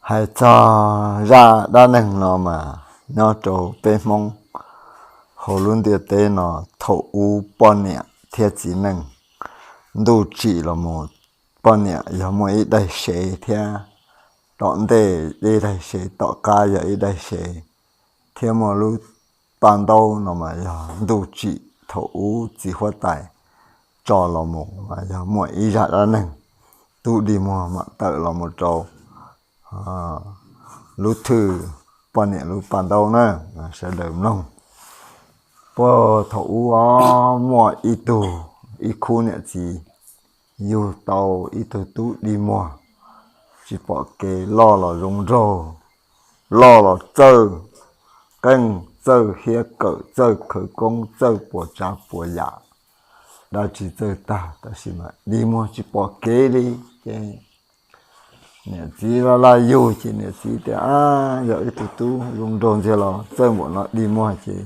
Hais txog zaj dab neeg no mas nyob rau peb Hmoob hauv lub ntiaj teb no, thaum ub poj niam thiab txiv neej ntuj tsim los mus, poj niam yog muaj ib daim sev thiab, tom ntej ib daig sev, tom qab yog ib daig sev, thiab muaj lub paj ntaub no mas yog ntuj tsim thaum ub txiv huab tais tso los mus, mas yog muaj ib zaj dab neeg tub dig muag mam tawm los mus rau lub thwj poj niam lub paj ntaub na, sawv daws mloog. Puag thaum ub os, muaj ib tug, ib khub niam txiv yug tau ib tug tub dig muag tsis pom kev, loj los zoo nraug, loj los txawj qeej txawj hiab kawm, txawj khawv koob, txawj puas tsav puas yam, dab tsi txawj tag, tab sis mas dig muag tsis pom kev li. Ces niam txiv laj laj yug ces niam txiv tias, Ab, yog ib tug tub zoo nraug ntxiag los txawj npaum no dig muag ces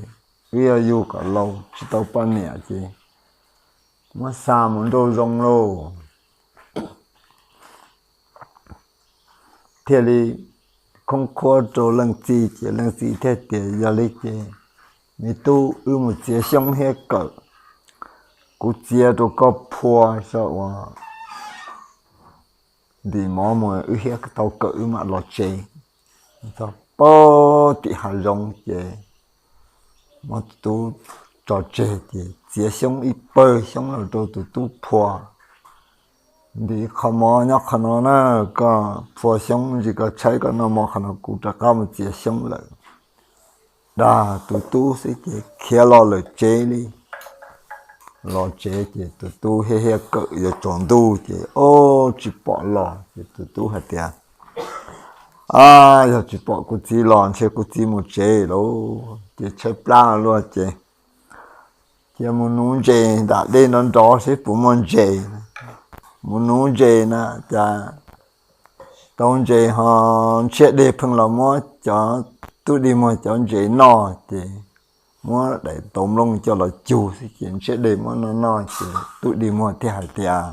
wb yuav yug kom laus tsis tau poj niam ces muab xa mus nraum zoov lauj. Thiaj li khoob khuab rau leej txiv ces leej txiv thiaj tias, Yog li ces me tub, wb mus txiav xyoob hiab kawm, kuv txiav rau koj phua saib ua ntim mov mus wb hiab tau kawm wb mam los tsev. Txog puag tim hav zoov ces muab tus tub tso tseg ces txiav xyoob ib pawg xyoob los rau tus tub phua. Ntim qhov mov nyob qhov no na, koj phua xyoob ntsis koj tshaib koj noj mov qhov no, kuv rov qab mus txiav xyoob lawm. Dag tus tub xwb ces khiav los lawm tsev li. Los tsev ces tus tub hiab hiab kawm yuav tsaus ntuj ces ob tsis pom los ces tus tub hais tias, Ab, yog tsis pom kuv txiv los ntshe kuv txiv mus tsev lawm. Ces tshaib plab luaj ces cia mus nuv ntses nram dej nrov nrov seb puas muaj ntses. Mus nuv ntses na cas tau ntses ho ntshiab dej pheej los muab cov tub dig muag cov ntses noj ces muab daim ntaus nplooj coj los cug xwb ces ntshiab dej muab noj noj ces tub dig muag thiaj hais tias,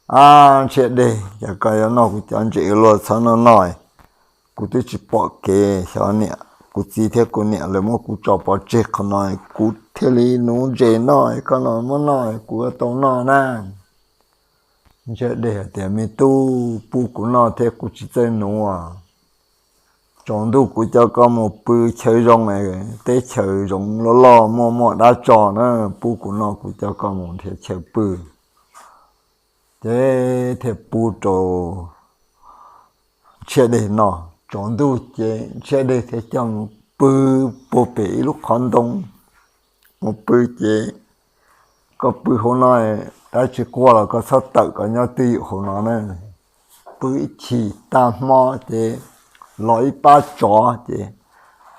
Ab, ntshiab dej, cas koj yuav noj kuv cov ntses luaj, txhob noj noj. Kuv twb tsis pom kev, xyov niam kuv txiv thiab kuv niam lawv muab kuv tso pov tseg qhov no, kuv thiaj li nuv ntses noj, koj los muab noj kuv yuav tau noj na. Ntshiab dej hais tias, Me tub, pub kuv noj thiab, kuv tsis txawj nuv. Tsaus ntuj kuv coj koj mus pw chaw zoo, teb chaws zoov loj loj muaj muaj dab tso na, pub kuv noj kuv coj koj mus nrhiav chaw pw. Ces thiaj pub rau ntshiab dej noj. Tsaus ntuj ces ntshiab dej thiaj coj mus pw puag pem ib lub qhov ntoo. Mus pw ces koj pw hauv no, dab tsi quaj los koj txhob tawm, koj nyob twj ywm hauv no na. Pw ib chim tag hmo ces los ib pab tsov ces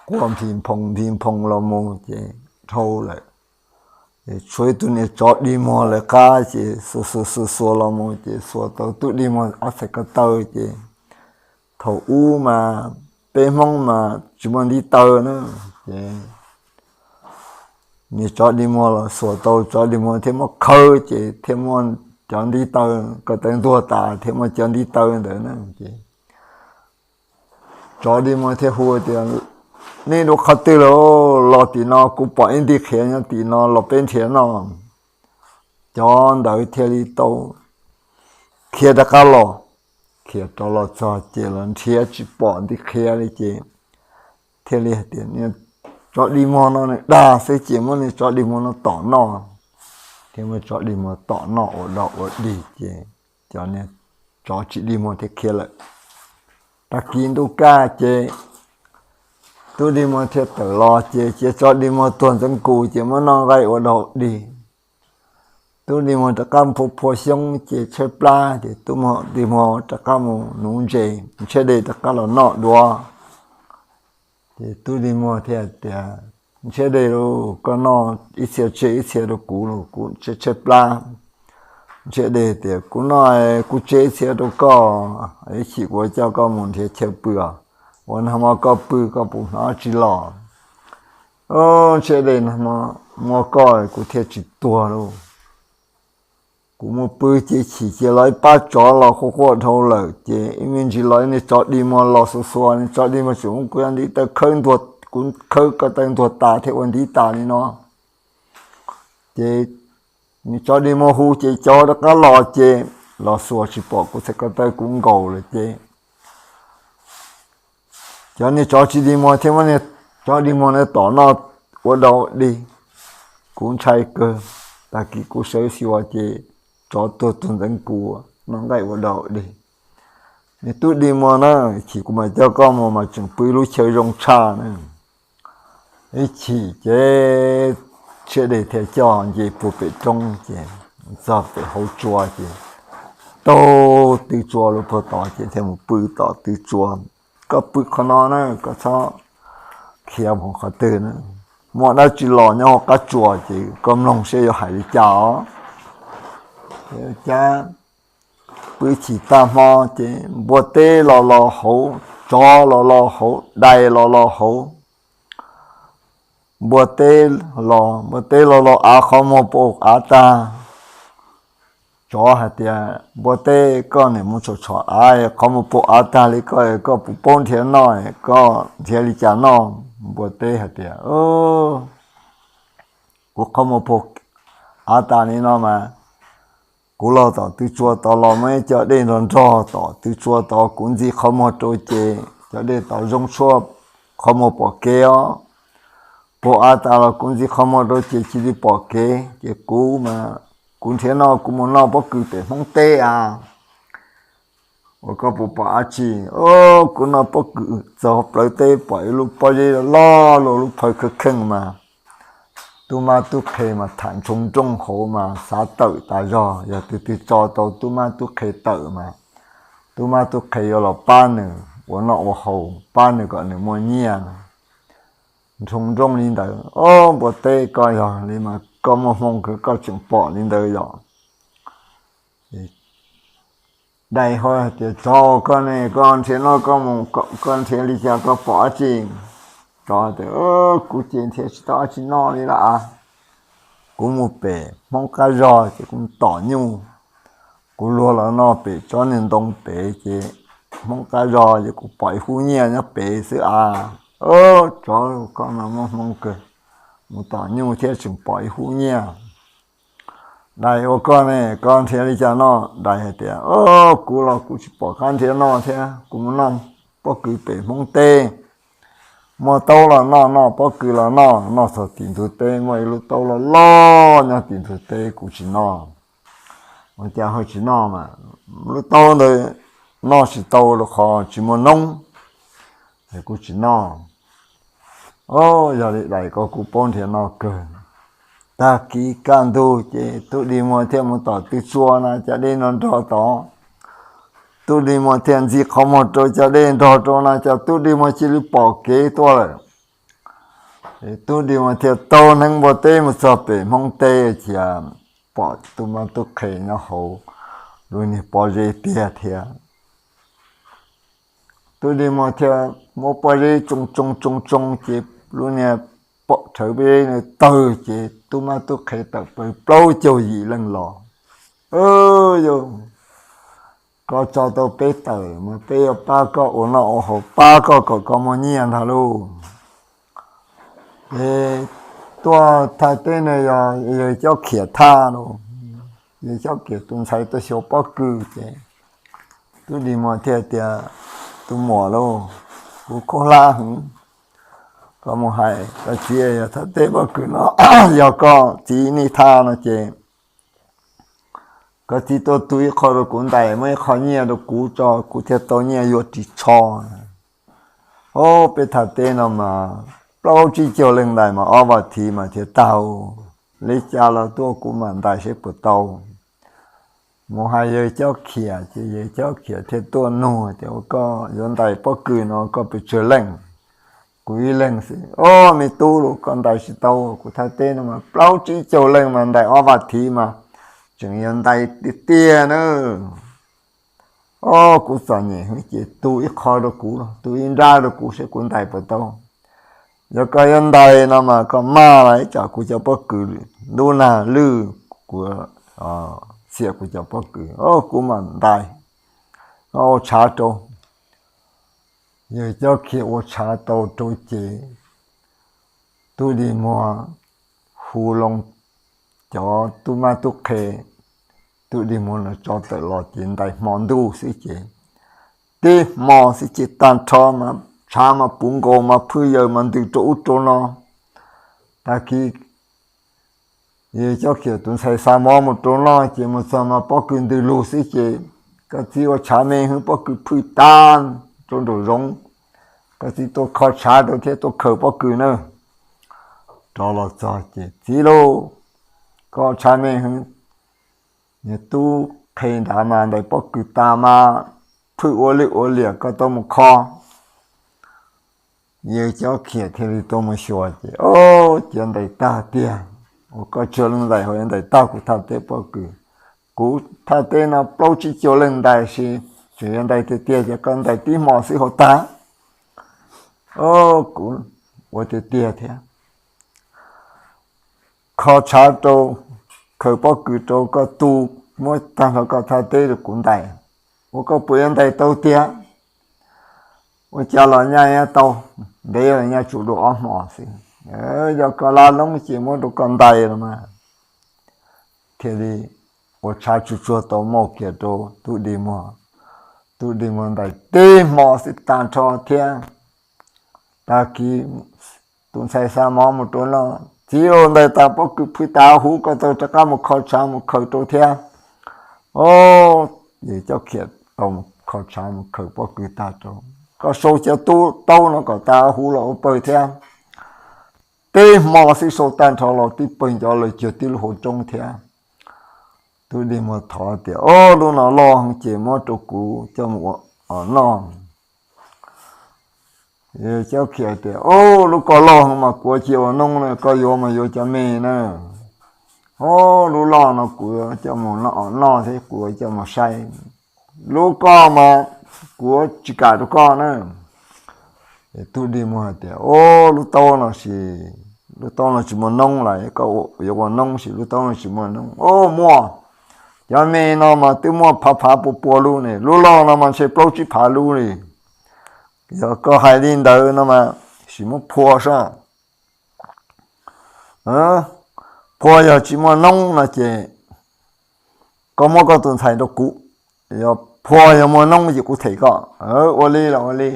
quaj nphi nphoo nphi nphoo los mus ces dhau lawm. Tshuav ib tug niag tsov dig muag lawv qab ces xuas xuas xuas xuas los mus ces xuas tau tub dig muag ob txhais ko taw ces thaum ub mas peb Hmoob mas tsis muaj ntiv taw na, ces niag tsov dig muag los xuas tau tsov dig muag thiab muab khawb ces thiaj muaj cov ntiv taw, ko taw ntuag tas thiaj muaj cov ntiv taw ntawd na. Ces tsov dig muag thiaj hu tias, Nej dua qhov twg lawm? Los tim no, kuv pom ib nti qhiav nyob tim no, los peb nrhiav noj. Cov ntawd thiaj li tau khiav rov qab los. Khiav rov los txog ces los nrhiav tsis pom nti qhiav li ces thiaj li hais tias, Niag tsov dig muag no nws dag xwb, ces muab niag tsov dig muag no tom noj. Thiaj muab tsov dig muag tom noj ua dog ua dig ces cov niag tsov tsis dig muag thiaj khiav lawm. Tag kis ntuj kaj ces tub dig muag thiaj tawm los ces cia tsov dig muag tuag ntxeev kus ces muab noj nqaij ua dog dig. Tub dig muag rov qab phua phua xyoob ces tshaib plab ces tub dig muag rov qab mus nuv ntses, ntshiab dej rov qab los noj dua. Ces tub dig muag thiaj tias, Ntshiab dej lauj, koj noj ib txhia tseg ib txhia rau kuv los kuv tshaib tshaib plab. Ntshiab dej tias, Kuv noj, kuv tseg ib txhia rau koj, ib chim kuv coj koj mus nrhiav chaw pw os. Ua nag hmo koj pw koj puas hnov tsis los? Ntshiab dej, nag hmo muaj koj kuv thiaj tsis tuag lauj. Kuv mus pw ces chim ces los ib pab tsov los quaj quaj dhau lawm ces ib me ntsis los ib niag tsov dig muag los xuas xuas, niag tsov dig muag tseem muab kuv cov ntiv taw khawb ntuag, kuv khawb ko taw ntuag tas thiab ua ntiv tas li no. Ces niag tsov dig muag hu ces cov rov qab los ces los xuas tsis pom kuv txhais ko taw kuv nkaus lawm ces cov niag tsov tsis dig muag thiab muab niag tsov dig muag no tom noj ua dau dig. Kuv ntshai kawg, tag kis kuv sawv xyuas ces tsov tuag tuag ntxeev kuv noj nqaij ua dau dig. Niag tub dig muag na, chim kuv mam coj koj mus mas tseem pw lub chaw zoo tshaj na. Ib chim ces tshiab dej thiaj coj nce puag pem roob ces txog pem hauv tsua ces taug tw tsua lug puag tod ces thiaj mus pw tom tw tsua. Koj pw qhov no na, koj txhob khiav mus qhov twg na. Muaj dab tsi los nyob hauv qab tsua ces koj mloog seb yuav hais li cas os. Cas pw chim tag hmo ces npua teb los los hauv, tsov los los hauv, dais los los hauv. Npua teb los, npua teb los los av qhov muag puas av tag. Tsov hais tias, npua teb, koj niam mus tshom tshom av, qhov muag puas av tag li, koj, koj puas paub nrhiav noj, koj nrhiav li cas noj? Npua teb hais tias, kuv qhov muag puas av tas li no mas kuv los tom tw tsua tod los muaj ib co dej nrog nrog tom tw tsua tod, kuv ntxi qhov muag rau ces cov dej tod zoo tshuaj, qhov muag pom kev os. Puas av tas los kuv ntxi qhov muag rau ces cia li pom kev, ces kuv mas kuv nrhiav noj, kuv mus noj pob kws pem Hmoob teb a. Ua koj puas pom dab tsi? Kuv noj pob kws txog plawv teb pom ib lub pob zeb loj loj, lub phawj kheej kheej mas tub mab tub qhe mas tham ntshoo nrooj hauv mas xav tawm tas zog, yog tus twg tso tau tub mab tub qhe tawm mas tub mab tub qhe yuav los pab nws ua noj ua haus, pab nws kom nws muaj nyiaj. Ntshoo nrooj li ntawd, o, npua teb, koj yog li mas koj muaj hmoo kawg koj tseem pom li ntawd yom. Dais ho hais tias, tsov, koj ne, koj nrhiav noj koj mus, koj nrhiav li cas koj pom dab tsi? Tsov tias, kuv ces nrhiav tsis tau dab tsi noj li lawm. Kuv mus pem Hmoob qab zog ces kuv tom nyuj, kuv luag los noj pem tsob niag ntoo pem ces Hmoob qab zog ces kuv pom ib hub nyiaj nyob pem xwb a. Tsov, koj mas muaj hmoo kawg, mus tom nyuj thiab tseem pom ib hub nyiaj. Dais, ua koj ne, koj nrhiav li cas noj? Dais hais tias, kuv los kuv tsis pom qab nrhiav noj thiab, kuv mus noj pob kws pem Hmoob teb. Muaj taub los noj, noj pob kws los noj, noj txog tim ntug teb muaj ib lub taub loj loj nyob tim ntug teb, kuv tsis noj. Ua cas ho tsis noj mas? Lub taub ntawd noj tsis tau rau qhov tsis muaj noob, kuv tsis noj. O, yog li dais ko kuv paub nrhiav noj kawg. Tag kis kaj ntug ces tub dig muag thiaj mus tom tw tsua na, cov dej nrog nrog tod. Tub dig muag thiaj ntxi qhov muag rau cov dej nrog rau na, cov tub dig muag cia li pom kev tuaj lawm. Tub dig muag thiaj taug neeb npua teb mus txog pem Hmoob teb, cia pom tub mab tub qhe nyob hauv lub niag pob zeb tiag thiab. Tub dig muag thiaj muab pob zeb tsoo tsoo tsoo tsoo ces lub niag pom rhawv pob zeb nws tawg ces tub mab tub qhe tawm plaws plaub caug yim leej los. Yog koj tso tau peb tawm mas peb yuav pab koj ua noj ua haus, pab koj kom koj muaj nyiaj ntag lauj. Ces tuaj thaj teb no yog yawg Cob Khiav thaj lauj. Yawg Cob Khiav tus ntxhais tuaj xyuas pob kws ces tub dig muag thiaj tias, tus muam lauj, kuv khaub hlab heev, koj mus hais koj txiv yog thaj teb pob kws no yog koj txiv nej thaj no ces koj txiv tuaj tu ib qho rau kuv ntais, muab ib qho nyiaj rau kuv tso, kuv thiaj tau nyiaj yuav ris tsho. O, peb thaj teb no mas plaub tsib caug leej ntais mas ob vas thiv mas thiaj tag. Li cas los tuaj kuv mam ntais seb puas tau. Mus hais yawg Cob Khiav ces yawg Cob Khiav thiaj tuaj nug tias, ua koj yuav ntais pob kws no koj pes tsawg leej? Kuv ib leeg xwb. O, me tub lauj, koj ntais tsis tau, kuv thaj teb no mas plaub tsib caug leej mas ntais ob vas thiv mas tseem yuav ntais tiag tiag na. O, kuv txom nyem heev ces tu ib qho rau kuv, tu ib nrab rau kuv seb kuv ntais puas tau. Yog koj yuav ntais no mas koj maj los ib tsam kuv cov pob kws ntub nag lwj, kuv, o, txiam kuv cov pob kws, kuv mam ntais, koj ua tshav rau. Yawg Cob Khiam ua tshav tau rau ces Tub Dig Muag hu loo cov tub mab tub qhe, Tub Dig Muag no tso tawm los ces ntais hmo ntuj xwb ces, tib hmo xwb ces tag nrho mas tshav mas puv nkaus mas phwj yaws mas ntws rau ub rau no. Tag kis Yawg Cob Khiam tus ntxhais xa mov mus rau noj ces mus txog mas pob kws ntws lug xwb ces, koj txiv ua tshav me hwv, pob kws phwj tag rau nraum zoov, koj txiv tuaj kho tshav rau thiab tuaj khaws pob kws na. Rov los txog ces, txiv lauj, koj tshav me hwv, niag tub qhe nrad mas ntais pob kws tas mas phwj ua lwj ua liam, koj tau mus kho. Yawg Cob Khiam thiaj li tuaj mus xyuas ces, o, cia ntais tag tiag, ua koj tsuag leej ntais ho yuav ntais tag kuv thaj teb pob kws. Kuv thaj teb no plaub tsib caug leej ntais sis, tseem yuav ntais tiag tiag ces koj ntais tib hmo xwb hauv tag. O, kuv ua tiag tiag thiab. Kho tshav rau, khaws pob kws rau koj tu, muab tag nrho koj thaj teb rau kuv ntais, ua koj puas yuav ntais tau tiag? Ua cas los nyaj tau, ntev los nyaj tsuas dua ob hmo xwb, yog koj laj loob ces muab rau koj ntais los mas. Thiaj li ua tshav tsuag tsuag tau muab kiag rau Tub Dig Muag. Tub Dig Muag ntais tib hmo xwb tag nrho thiab. Tag kis tus ntxhais xa mov mus rau noj, txiv lauj, ntais tas pob kws phwj tas huv, koj tau rov qab mus kho tshav mus khaws rau thiab. O, Yawg Cob Khiam tau mus kho tshav mus khaws pob kws tag rau, koj sau cov tub taub no kom tas huv los ua pawg thiab. Tib hmo xwb sau tag nrho los tib pawg ncov lawm cuag tib lub hauv roob thiab. Tub Dig Muag thov tias, o, lub no loj heev ces muab rau kuv coj mus ua noj. Cob Khiam tias, o, lub ko loj heev mas kuv ua cia ua noob na, koj yuav mas yuav cov me na. O, lub loj no kuv coj mus noj thiab kuv coj mus saib. Lub ko mas kuv tsis kam rau koj na. Tub Dig Muag hais tias, o, lub taub no, lub taub no tsis muaj noob lawm, koj yuav ua noob sis lub taub no tsis muaj noob. O, muaj, cov me no mas twb muaj phav phav pua pua lub ne, lub loj no mas ntshe plaub tsib phav lub li. Yog koj hais li ntawd no mas sim muab phua saib. Phua yog tsis muaj noob no ces koj muab koj tus ntxhais rau kuv, yog phua yog muaj noob ces kuv them koj. Ua li los ua li.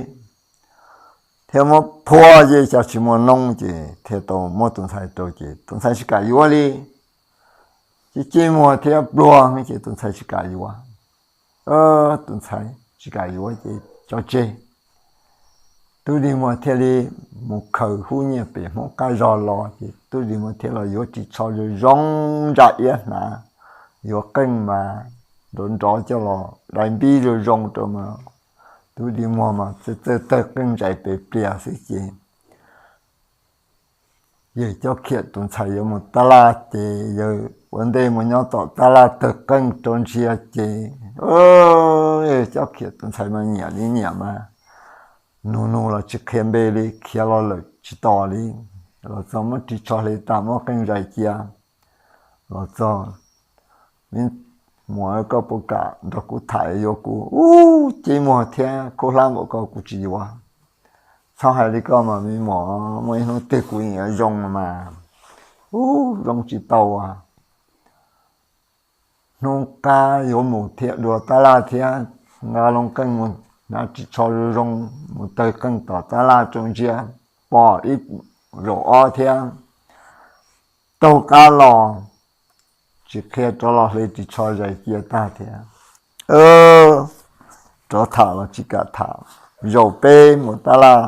Thiaj muab phua ces xyov tsis muaj noob ces thiaj tau muab tus ntxhais rau ces tus ntxhais tsis kam yuav li. Ces Tub Dig Muag thiab pluag ces tus ntxhais tsis kam yuav. Tus ntxhais tsis kam yuav ces tso tseg. Tub Dig Muag thiaj li mus khaws hub nyiaj pem Hmoob qab zog los ces Tub Dig Muag thiaj los yuav ris tsho zoo zoo ntsa iab hnav, yuav qeej mas nrov nrov coj los dai npib zoo zoo rau mas. Tub Dig Muag mas txawj txawj tawg qeej ntsais pem plias xwb ces yawg Cob Khiam tus ntxhais yuav mus tab laj ces yawg ua ntej mus nyob tom tab laj tawg qeej rau ntsia ces, yawg Cob Khiam tus ntxhais mas nyiam li nyiam mas nug nug los tsis qhia npe li, khiav los lawm tsis tos li. Los txog muab ris tsho hle tas muab qeej zais cia. Los txog, me muam, koj puas kam nrog kuv tham yuav kuv? Ub, Tub Dig Muag thiab khaub hlab npaum ko kuv tsis yuav. Txhob hais li koj mas me muam, muaj ib hnub twg kuv yeej yuav zoo mas. Ub, zoo tsis tau as. Hnub qab yuav mus thiab dua tab laj thiab, nqa loo qeej mus hnav ris tsho zoo zoo, mus tawg qeej tom tab laj rau ntsia, pom ib zaug ob thiab taug qab los, tsis qhia rov los hle ris tsho zais cia tag thiab. Rov tham los tsis kam tham. Zaum peb mus tab laj,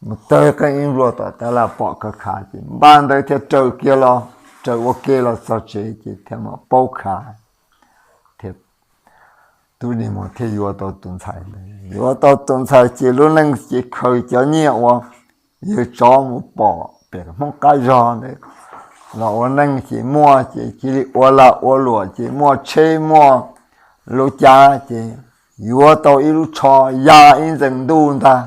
mus tawg qeej ib nplua tom tab laj pom khav khav ces npaj ntawd thiaj raws kiag los, raws ua ke los txog tsev ces thiaj mam paub khav thiab. Tub Dig Muag thiaj yuav tau tus ntxhais ntawd. Yuav tau tus ntxhais ces lub neej ces khaws cov nyiaj uas yawg tsov mus pom pem Hmoob qab zog ntawd los ua neej ces muaj ces cia li ua lag ua luam ces muaj tsheb muaj lub cav ces yuav tau ib lub tsho ya ib ntxees ntuj ntag.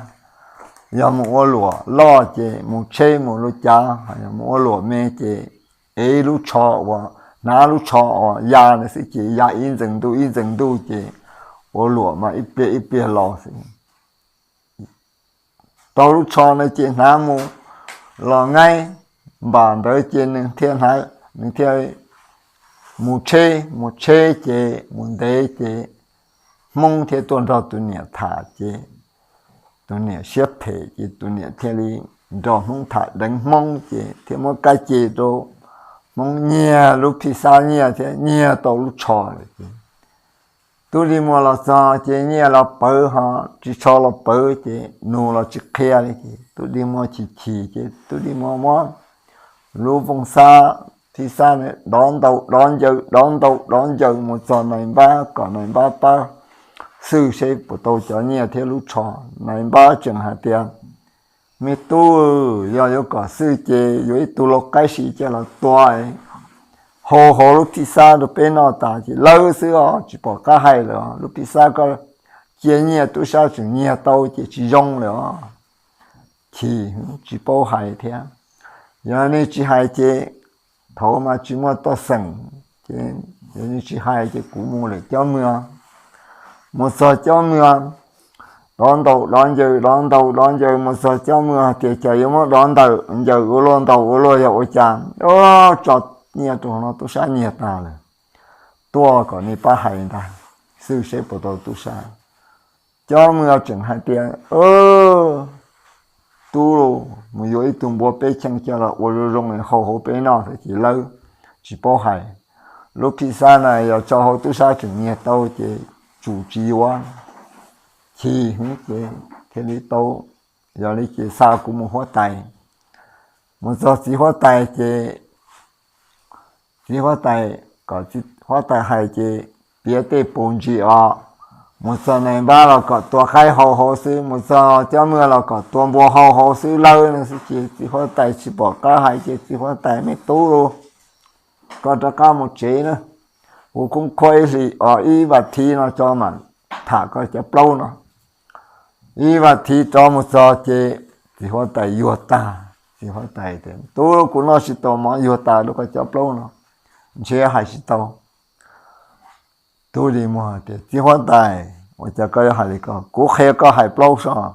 Yog mus ua luam loj ces mus tsheb mus lub cav, yog mus ua luam me ces ev ib lub tsho uas hnav lub tsho uas ya ntawd xwb ces ya ib ntxees ntuj ib ntxees ntuj ces ua luam mas ib pliag ib pliag los xwb. Tau lub tsho na ces hnav mus los nqaij npam ntawd ces nws thiaj hnav, nws thiaj mus tsheb, mus tsheb ces mus ntev ces Hmoob thiaj tuaj nrog tus niam tham ces tus niam siab phem ces tus niam thiaj li nrog Hmoob tham deev Hmoob ces thiaj muab kab ce rau Hmoob nyiag lub phij xab nyiaj thiab nyiag tau lub tsho lawm ces Tub Dig Muas los txog ces nyiaj los pawv ho tsis tsho los pawv ces nus los tsis qhia li ces Tub Dig Muas chim chim ces Tub Dig Muas muab lub vooj xab, phij xab dov ntau dov ncaws, dov ntau dov ncaws mus txog Nais Npab kom Nais Npab pab xwj seb puas tau cov nyiaj thiab lub tsho. Nais Npab tseem hais tias, Me tub, yog yuav kom xwj ces yuav ib tug lau qaib si coj los tua hau hauv lub phij xab rau peb noj tas ces lawv xwb os, tsis pom qab hais lawm. Lub phij xab koj cia nyiaj tub sab tseem nyiag tau ces tsis zoo lawm os. Chim, tsis paub hais thiab. Yog nej tsis hais ces thaum mas tsis muaj toj xeem, ces yog nej tsis hais ces kuv mus lawm Cob Muas. Mus txog Cob Muas, dov ntau dov ncaws, dov ntau dov ncaws, mus txog Cob Muas tias cas yuav muab dov ntawm ncaws ua luaj ntau ua luaj yog ua cas, tso nyiaj rau no tub sab nyiag tag lawm. Tuaj kom nej pab hais ntag, xwj seb puas tau tub sab. Cob Muas tseem hais tias, Tub, mus yuav ib tug npua peb cheej coj los ua zoo zoo hau hauv peb noj xwb ces lawv tsis paub hais. Lub phij xab na yog tso hauv tub sab tseem nyiag tau ces tsum tsis yuav. Chim ces thiaj li tau, yog li ces xa kuv mus huab tais. Mus txog txiv huab tais ces txiv huab tais kom huab tais hais ces piav tej pus ntsis os. Mus txog Nais Npab los kom tua qaib hau hauv xwb, mus txog Cob Muas los kom tua npua hau hauv xwb lawv no xwb ces txiv huab tais tsis pom qab hais ces txiv huab tais, Me tub, koj rov qab mus tsev na, kuv khoob khuab ib hlis os ib vas thiv no tso mam tham koj cov plaub no. Ib vas thiv rov mus txog ces txiv huab tais yuag tag. Txiv huab tais tias, Tub, kuv noj tsis tau mov, yuag tas rau koj cov plaub no, ntshe hais tsis tau. Tub Dig Muas tias, Txiv huab tais, ua cas koj yuav hais li ko? Kuv qhia koj hais plaub soj.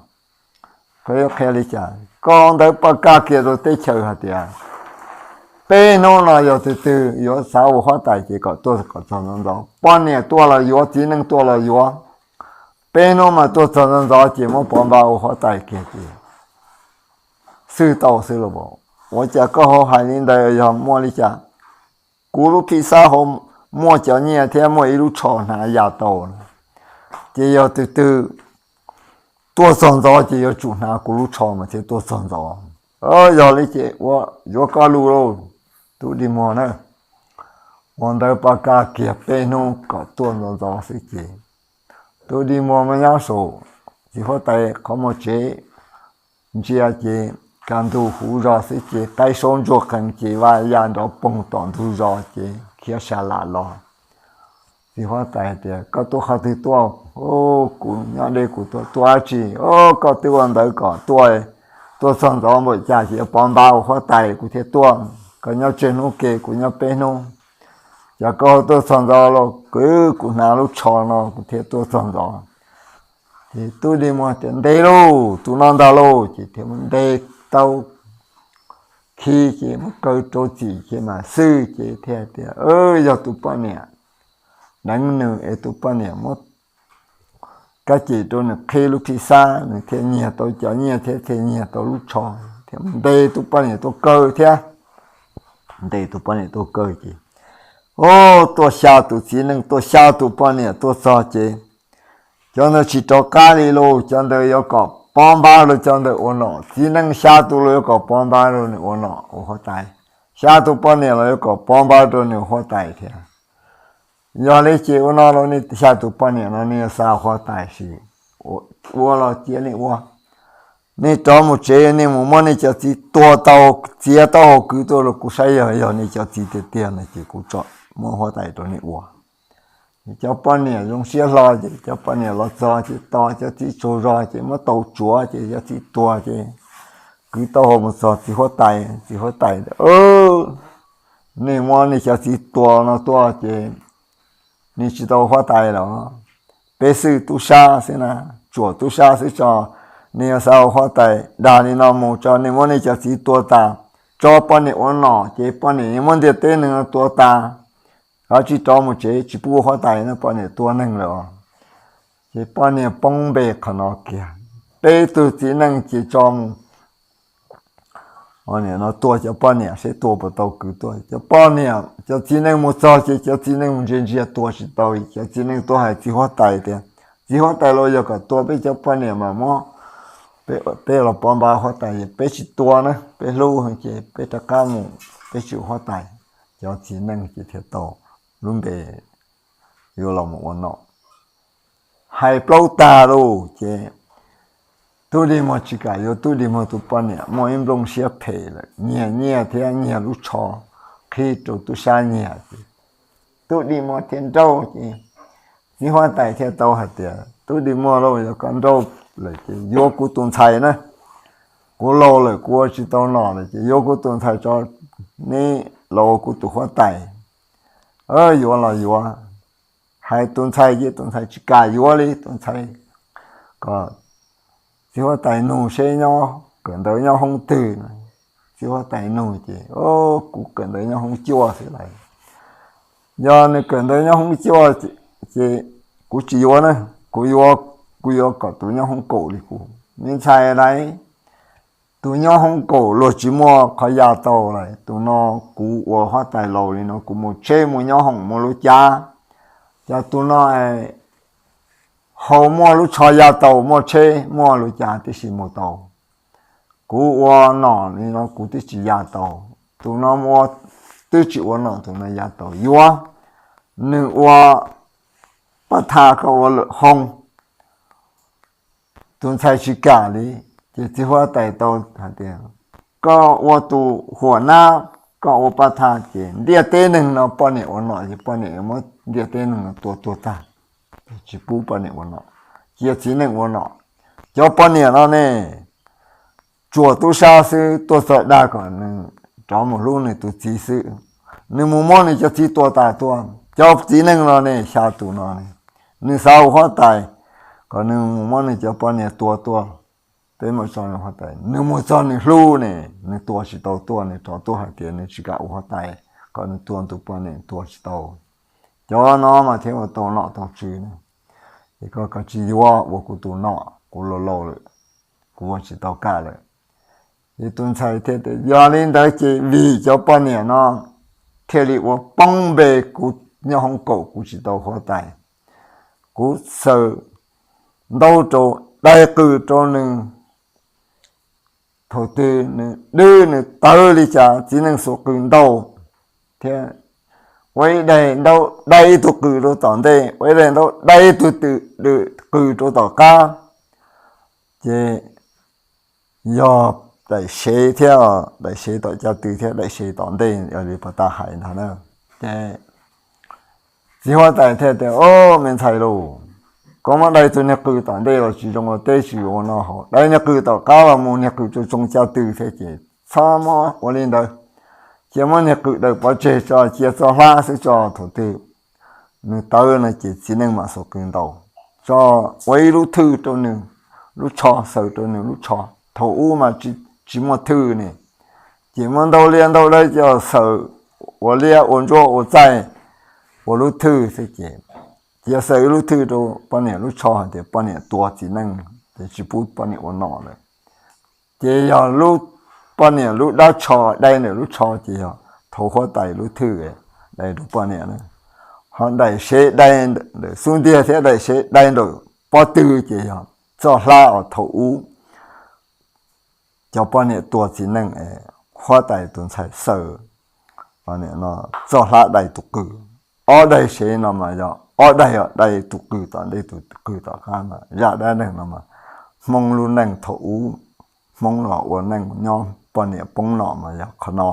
Koj yuav qhia li cas? Koj ntawd poj kaj kiag rau teb chaws hais tias peb hnub no yog tus twg yuav xav ua huab tais ces kom tuaj kom txog ntxov ntxov, poj niam tuaj los yuav, txiv neej tuaj los yuav. Peb hnub mas tuaj txog ntxov ntxov ces muab Pov Npab ua huab tais kiag ces xwj tau xwb los. Ua cas koj ho hais li ntawd? Yog muaj li cas? Kuv lub phij xab hauv muaj cov nyiaj thiab muaj ib lub tsho hnav ya tau, ces yog tus twg tuaj txog ntxov ces yuav tsum hnav kuv lub tsho mas thiaj tuaj txog ntxov. Yog li ces ua, yuav koj lus lauj, Tub Dig Muas na. Ua ntawd poj kaj kiag peb hnub kom tuaj ntxov ntxov xwb ces Tub Dig Muas mas nyob saum txiv huab tais qhov muag tsev ntsia ces kaj ntug huv zos xwb ces qaib saub ntsuag qees ces vaj ya nrov poog tom ntug zos ces khiav sa lam los. Txiv huab tais tias, Koj tuaj qhov twg tuaj? Kuv nyob deb kuv tuaj. Tuaj dab tsi? Koj twb ua ntawd kom tuaj, tuaj txog ntxov npaum cas ces yuav Pov Npab ua huab tais kuv thiaj tuaj. Koj nyob tsawg hnub ke, kuv nyob peb hnub. Cas koj tuaj txog ntxov los? Kuv, kuv hnav lub tsho no kuv thiaj tuaj txog ntxov. Ces Tub Dig Muas tias, Ntes lauj, tus no ntag lauj. Ces thiaj mus ntes tau, khi ces muab kaw rau txim ces mam xwj ces thiaj tias, Yog tus poj niam, deev nws es tus poj niam muab kab cem rau nws qhib lub phij xab, nws thiaj nyiag tau cov nyiaj thiab thiaj nyiag tau lub tsho, thiaj ntes tus poj niam tuaj kaw thiab. Ntes tus poj niam tuaj kaw ces, o, tuaj xya tus txiv neej, tuaj xya tus poj niam tuaj txog ces cov ntawd tsis rov qab li lauj, cov ntawd yuav kom Pov Npab rau cov ntawd ua nom. Txiv neej xya tus los yuav kom Pov Npab rau nws ua nom ua huab tais, xya tus poj niam los yuav kom Pov Npab rau nws ua huab tais thiab. Yog li ces ua no los nej xya tus poj niam no nej yuav xa huab tais sis ua los cia nej ua. Nej rov mus tsev, nej mus muab nej cov txiv tua tau, txiav taub hau kwv tuaj rau kuv saib yog, yog nej cov txiv tiag tiag no ces kuv tsom muab huab tais rau nej ua. Cov poj niam zoo siab hlo ces cov poj niam los txog ces tos cov txiv tsaug zog ces muab tau tsuav ces cov txiv tuag ces kwv taub hau mus txog txiv huab tais, txiv huab tais, nej muab nej cov txiv tua no tuaj ces nej tsis tau huab tais los? Peb xwb tub sab xwb na, tsuam tub sab xwb tso, nej yuav xav ua huab tais dag li no mus tso, nej muab nej cov txiv tua tas, tso poj niam ua nom ces poj niam yeej muab ntiaj teb neeg no tua tas. Koj tsis rov mus tsev, tsis pub ua huab tais no, poj niam tua neeg lawm. Ces poj niam poob npe qhov no kiag, peb tug txiv neej ces tso mus. Nim no tua cov poj niam seb tua puas tau kwv tuaj. Cov poj niam, cov txiv neej mus txog ces cov txiv neej mus ntsia ntsia tua tsis tau, cov txiv neej tuaj hais txiv huab tais tias, txiv huab tais, los yog kom tua peb cov poj niam mas muab peb los pov npav huab tais, peb tsis tua na, peb hlub ces peb rov qab mus, peb tsis ua huab tais. Cov txiv neej ces thiaj tau lub npe yuav los mus ua nom. Hais plaub tag lauj ces tub dig muag tsis kam yuav tub dig muag tus poj niam, muaj ib nplooj siab phem lawm, nyiag nyiaj thiab nyiag lub tsho qhib rau tub sab nyiag ces tub dig muag thiaj nrauj ces txiv huab tais thiaj tau hais tias, tub dig muag lauj, yog koj nrauj lawm ces yuav kuv tus ntxhais na, kuv laus lawm kuv ua tsis tau nom lawm ces yuav kuv tus ntxhais tso, neb los ua kuv tus huab tais. Yuav los yuav. Hais tus ntxhais ces tus ntxhais tsis kam yuav li, tus ntxhais kom txiv huab tais nug seb nyob kawm ntawv nyob hoob twg. Txiv huab tais nug ces, kuv kawm ntawv nyob hoob cuaj xwb lawm. Yog nws kawm ntawv nyob hoob cuaj ces kuv tsis yuav na, kuv yuav, kuv yuav kom tus nyob hoob kaum li kuv. Me ntxhais lawm, tus nyob hoob kaum luag tsis muaj qhov ya tau lawm, tus no kuv ua huab tais laus li no kuv mus tsheb mus nyob hoom mus lub cav, ces tus no hau muaj lub tsho ya tau, muaj tsheb muaj lub cav tib si mus tau. Kuv ua nom li no kuv twb tsis ya tau, tus no ua, twb tsis ua nom tus no ya tau, yuav. Nws ua paj thaj koj ua lwm hoob. Tus ntxhais tsis kam li, ces txiv huab tais tau hais tias, koj ua tus huam nab, koj ua paj thaj ces ntiaj teb neeg no poj niam ua nom ces poj niam muab ntiaj teb neeg no tua tuag tag, tsis pub poj niam ua nom, cia txiv neej ua nom. Cov poj niam no ne, tsuas tub sab xwb, tuaj txog dag kom nws rov mus hlub nws tus txiv xwb. Nws mus muab nws cov txiv tua tas tuaj. Cov txiv neej no ne, xya tus no ne, nws xav ua huab tais, kom nws mus muab nws cov poj niam tua tuaj. Peb muab tso nws huab tais, nws mus txog nws hlub ne, nws tua tsis tau tuaj, nws rov tuaj hais tias nws tsis kam ua huab tais, kom nws tua tus poj niam tua tsis tau. Cov no mas thiaj ua tau nom tau tswv ne. Ces koj, koj tsis yuav ua kuv tus nom, kuv laus laus lawm, kuv ua tsis tau koj lawm. Ces tus ntxhais thiaj tias, yog li ntawd ces vim cov poj niam no thiaj li ua poob npe kuv nyob hoob kaum, kuv tsis tau huab tais. Kuv xaws ntaub rau, dai qws rau nws. Thaum twg nws dwb nws tawv li cas txiv neej xuas qws ntaus thiab. Ua ib daim ntaub dai ib tug qws rau tom ntej, ua ib daim ntaub dai ib tug qws rau tom qab. Ces yog daim sev thiab, daim sev tom caj tw thiab daim sev tom ntej, yog li puag ta hais ntag na. Ces txiv huab tais thiaj tias, o, me ntxhais lauj, koj muab dai tus niag qws tom ntej los tsis zoo ua teb, tsis yuav ua noj haus, dai niag qws tom qab los mus, niag qws tsoo tsoo caj tw thiab ces txhob muab ua li ntawd. Cia muab niag qws daws pov tseg tso, cia txoj hlab xwb tso, thaum twg nws tawv no ces txiv neej mam xuas qws ntaus. Tso, ua ib lub thwj rau nws lub tsho, xaws rau nws lub tsho. Thaum ub mas tsis muaj thwj ne, ces muab ntaub liab ntaub dawb coj xaws ua liab ua ntsuab ua txaij ua lub thwj xwb ces, cia xaws ib lub thwj rau poj niam lub tsho hais tias poj niam tua txiv neej, ces tsis pub poj niam ua nom lawm. Ces yog lub, poj niam lub dab tsho dai ntawm lub tsho ces yog thaum huab tais lub thwj dai rau poj niam na. Ho daim sev dai ntawm xub ntiag thiab daim sev dai ntawm pob tw ces yog txoj hlab uas thaum ub cov poj niam tua txiv neej es huab tais tus ntxhais xaws txoj hlab dai tus qws. Ob daim sev no mas yog ob daim dai tus qws tom ntej tus qws tom qab mas zaj dab neeg no mas Hmoob lub neej thaum ub, Hmoob los ua neej nyob poj niam poob nom mas yog qhov no.